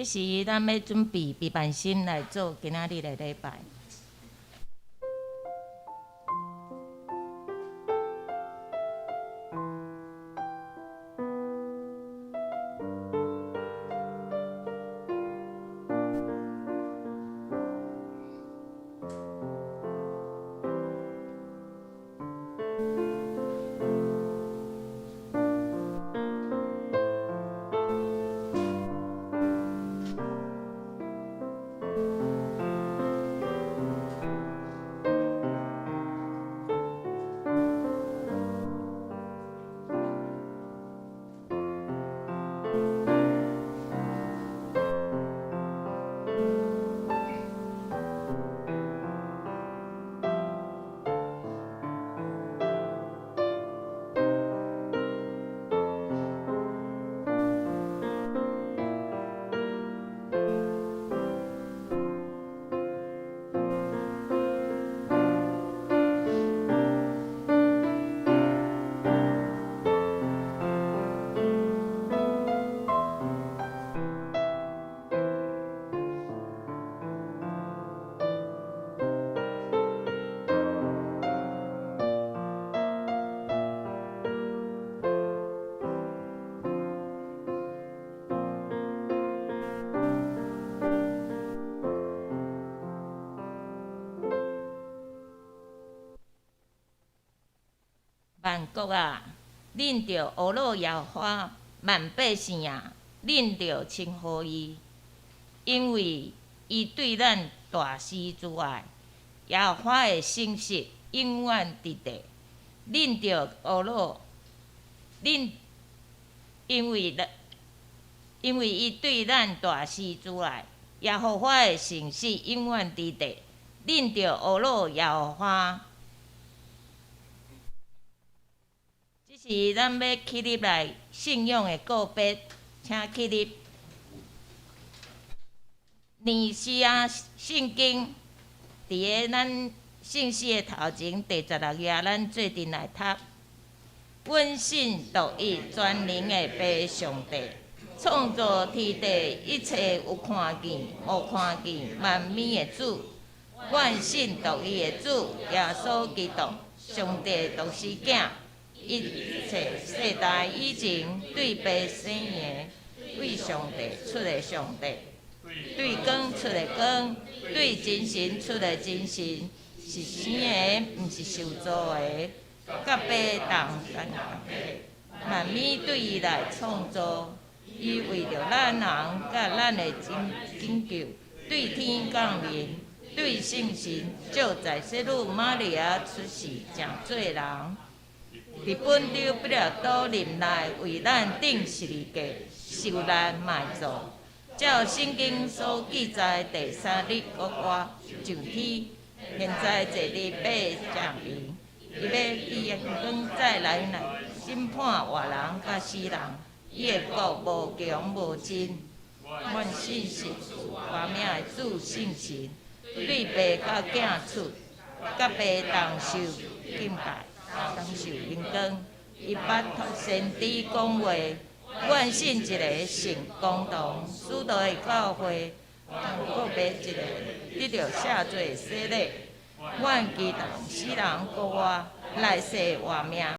這時，咱欲準備備辦心來做今仔日的禮拜。萬國啊，恁著呵咾耶和華；萬百姓啊，恁著稱呼伊，因為伊對咱大施慈愛，耶和華的誠實永遠佇地。恁著呵咾，恁因為因為伊對咱大施慈愛，耶和華的誠實永遠佇地。恁著呵咾耶和華。這是咱欲起立來信仰的告別，請起立。尼西亞聖經佇个咱聖詩的頭前第十六頁，咱做陣來讀。阮信獨一全能的父上帝，創造天地一切有看見、無看見萬物的主。阮信獨一的主耶穌基督，上帝獨生囝。一切世代以前對父生的，對上帝出的上帝，對光出的光，對真神出的真神，是生的，毋是受造的，佮父同生同體，萬物對伊來創造，伊為著咱人佮咱的拯救，對天降臨，對聖神藉載洗女瑪利亞出世，成做人。佇本丟彼拉多任內為咱釘十字架受難埋葬，照聖經所記載，第三日復活上天，現在坐佇父正邊，伊欲去榮光再來來審判活人佮死人，伊的國無窮無盡。阮信實活命的主聖神，對父佮囝出，佮父同受敬拜。同受榮光，伊捌託先知講話，阮信一个聖公同使徒的教會，告別一个得著赦罪的洗禮，阮期待死人復活，來世活命。